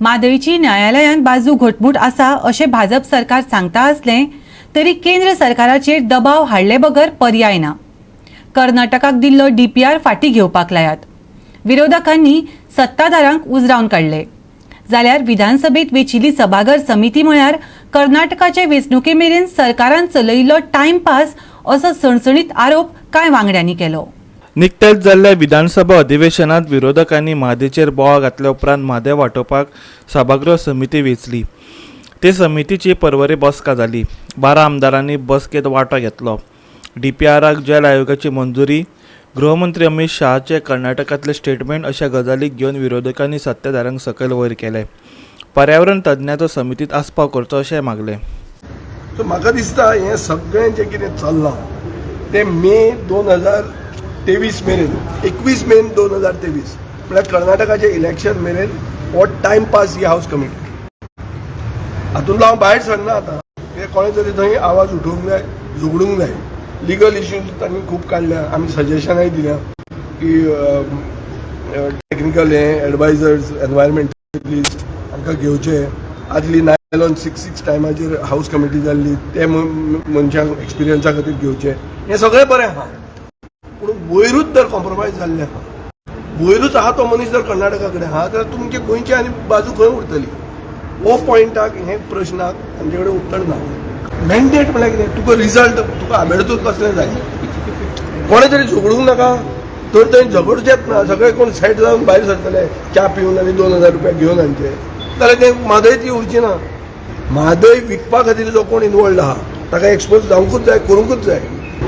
म्हादयची न्यायालयान बाजू घटमूट आसा अशें भाजप सरकार सांगता आसलें तरी केंद्र सरकाराचेर दबाव हाडले बगर पर्याय ना. कर्नाटकाक दिल्लो डीपीआर फाटीं घेवपाक लायात. विरोधकांनी सत्ताधारांक उजरावन काडले. जाल्यार विधानसभेत वेंचिल्ली सभाघर समिती म्हळ्यार कर्नाटकाचे वेंचणुके मेरेन सरकारान चलयिल्लो टायमपास असो सणसणीत आरोप कांय वांगड्यांनी केलो. निकत्याच जाल्ल्या विधानसभा अधिवेशनात विरोधकांनी म्हादयचेर बोवाळ घातल्या उपरांत म्हादय वाटोवपाक सभागृह समिती वेंचली. ते समितीची परवरी बसका जाली. 12 आमदारांनी बसकेंत वांटो घेतलो. डीपीआराक जल आयोगाची मंजुरी, गृहमंत्री अमीत शहाचे कर्नाटकांतले स्टेटमेंट अशा गजालीक घेवन विरोधकांनी सत्ताधाऱ्यांक सकयल वयर केले. पर्यावरण तज्ञाचो समितीत आस्पाव करचो अशेंय मागलें. सो म्हाका दिसता हें सगळें जें कितें चल्लां तें मे 2023 मेरेन, 21 मे 2023 म्हळ्यार कर्नाटकाचें इलेक्शन मेरेन हो टायमपास ही हावस कमिटी. हातूंतलो हांव भायर सरना आतां, कित्याक कोणें तरी थंय आवाज उठोवंक जाय, झगडूंक जाय. लिगल इश्यूज तांणी खूब काडल्या, आमी सजेशनाय दिल्या की टॅक्निकल हे एडवायजर्स, एनवायरमेंटलिस्ट हांकां घेवचे. आदली नायलॉन 66 टायमाचेर हावस कमिटी जाल्ली, ते मनशांक एक्सपिरियन्सा खातीर घेवचे. हें सगळें बरें आहा, पूण वयरूच जर कॉम्प्रोमायज जाल्लें आहा, वयरूच आहा तो मनीस जर कर्नाटका कडेन आहा जाल्यार तुमचे गोंयची आनी बाजू खंय उरतली? हो पॉयंटाक, हे प्रश्नाक तांचे कडेन उत्तर ना. मॅन्डेट म्हळ्यार कितें? तुका रिजल्ट, तुका आबेडतूच कसलें जाय? कोणें तरी झगडूंक नाका तर थंय झगडचेच ना. सगळे कोण सेट जावन भायर सरतले च्या पिवन आनी 2000 रुपया घेवन हांचे, जाल्यार तें म्हादय ती उरची ना. म्हादय विकपा खातीर जो कोण इनवॉल्ड आहा ताका एक्सपोज जावंकूच जाय, करूंकूच जाय.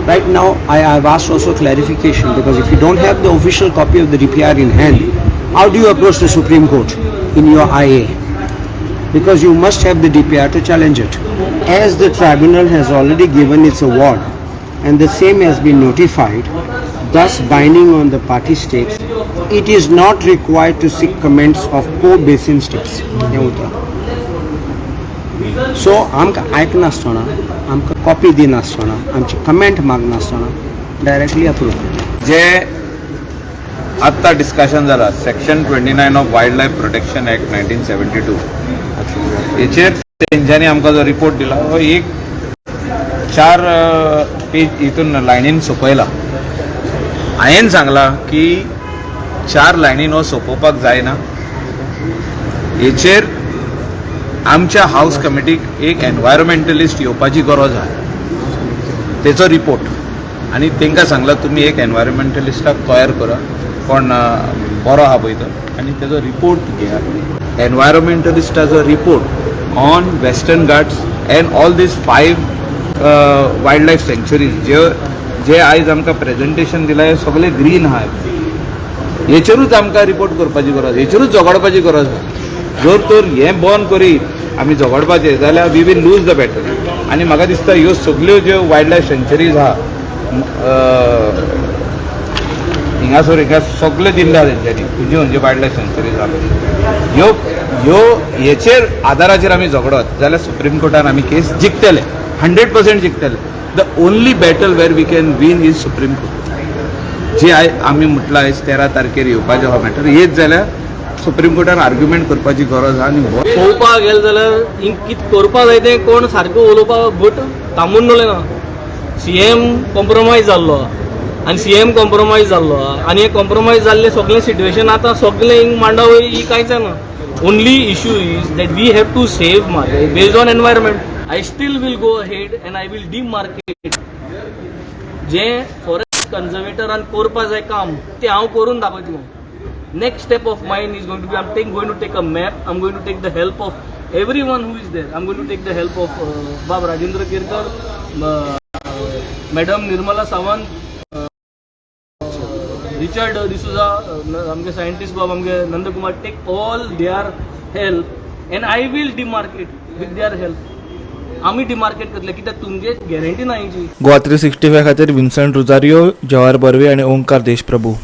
Right now, I have asked also clarification because if you don't have the official copy of the DPR in hand, how do you approach the Supreme Court in your IA? Because you must have the DPR to challenge it. As the tribunal has already given its award and the same has been notified, thus binding on the party states, it is not required to seek comments of co-basin states. हें उतर. So आमकां आयकनासतना, आमकां copy दिनासतना, आमची comment मागनासतना directly approve केलें. जे आत्तां discussion जाला, Section 29 of Wild Life Protection Act 1972 हेचेर तेंच्यांनी आमकां जो रिपोर्ट दिला हो एक चार पेज हितून लायनीन सोंपयला. हांवें सांगलां की चार लायनीन हो सोंपोवपाक जायना. हेचेर आमच्या हावस कमिटीक एक एनवायरमेंटलिस्ट येवपाची गरज आहा, तेचो रिपोर्ट. आनी तांकां सांगलां, तुमी एक एनवायरमेंटलिस्टाक तयार करा, कोण बरो आहा पळय तो, आनी तेजो रिपोर्ट घेयात. एनवायरमेंटलिस्टाचो report on Western Ghats and all these five wild life sanctuaries, जे जे आयज आमकां प्रेजेंटेशन दिलां, हे सगळे ग्रीन आहा. हेचेरूच आमकां रिपोर्ट करपाची गरज, हेचेरूच झगडपाची गरज आहा. जर तर हें बंद करीत आमी झगडपाचें जाल्यार we will lose the battle. आनी म्हाका दिसता ह्यो सगल्यो ज्यो वायल्ड लायफ सँच्युरीज आहा, हिंगासर हिंगा सगळे दिल्ले आहा तेंच्यांनी, खंयच्यो खंयच्यो वायल्ड लायफ सँच्युरीज आहा, ह्यो ह्यो हेचेर आदाराचेर आमी झगडत जाल्यार सुप्रीम कोर्टान आमी केस जिखतले, 100% जिखतले. The only battle where we can win is Supreme Court. J I आमी म्हटलां, आयज 13 तारखेर येवपाचें हो मॅटर, येत जाल्यार सुप्रीम कोर्टान आर्ग्युमेंट करपाची गरज आहा आनी हो पळोवपाक गेले जाल्यार हिंग कितें करपाक जाय तें कोण सारको उलोवपाक भट थांबून दवरलें ना. सीएम कॉम्प्रोमायज जाल्लो आहा आनी सीएम कॉम्प्रोमायज जाल्लो आहा आनी हे कॉम्प्रोमायज जाल्लें सगळें सिट्युएशन आतां सगळें हिंग मांडावळ ही कांयच ना. Only issue is that we have to save Mhadei based on environment. I still will go ahead and I will demarcate. जे फॉरेस्ट कन्झर्वेटरान करपा जाय काम तें हांव करून दाखयतलो. Next step of mine is going to be I'm going to take a map. I'm going to take the help of everyone who is there. I'm going to take the help of Bab Rajendra Kerkar, Madam Nirmala Sawant, Richard D'Souza, आमगे scientist बाब, आमगे Nandakumar. Take all their help and I will demarcate with their help. आमी demarcate करतले कित्याक तुमगे guarantee ना हेची. गोवा 365 खातीर विन्संट रुजारियो, जवाहर बर्वे आनी ओंकार देशप्रभू.